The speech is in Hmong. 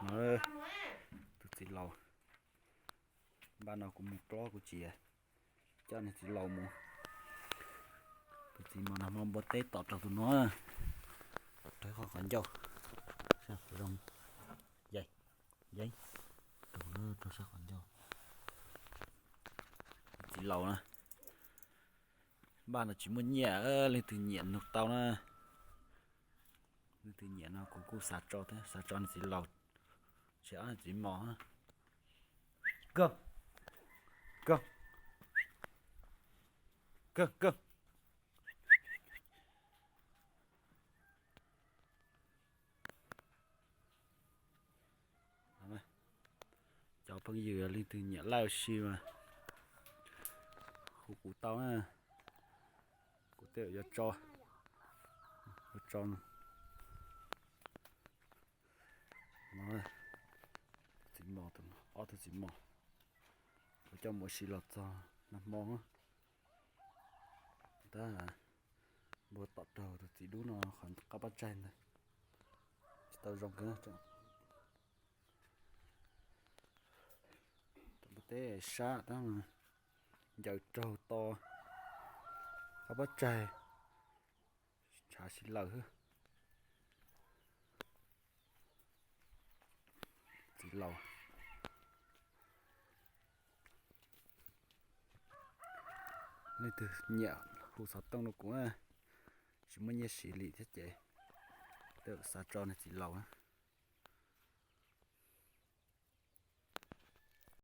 Tus txiv laus, npaj no kuv mus plob kuv tsis coj niag txiv laus mus. Tus txiv mos nag hmo npua teb tom rau tus no, rau qhov qhov ncauj, zoo, yeej, yeej, rau sab qhov ncauj. Txiv laus na, npaj no tsis muaj nyiaj, leej twg nyiam nug tau na. Leej twg nyiam no kuv kuj xav tso thiab, xav tso niag txiv laus, tsis ob niag txiv mos. Kawg, kawg, kawg, kawg. Cov phooj ywg leej twg nyiam like si mas hu kuv tau na, kuv tej yuav tso, yuav tso no. Txiv mos, ob tug txiv mos, kuv coj mus ua si los txog nag hmo. Tab npua tom raug tus txiv dub no qhov qab pab tsaig ntawd, tsis tau zoo kawg. Npua teb sab tab ncaws raug to qab pab tsaig, ntshav si lawm xwb. Txiv laus, leej twg nyiam hu xov tooj rau kuv, tsis muaj nyiaj siv li thiab ces xav tso niag txiv laus.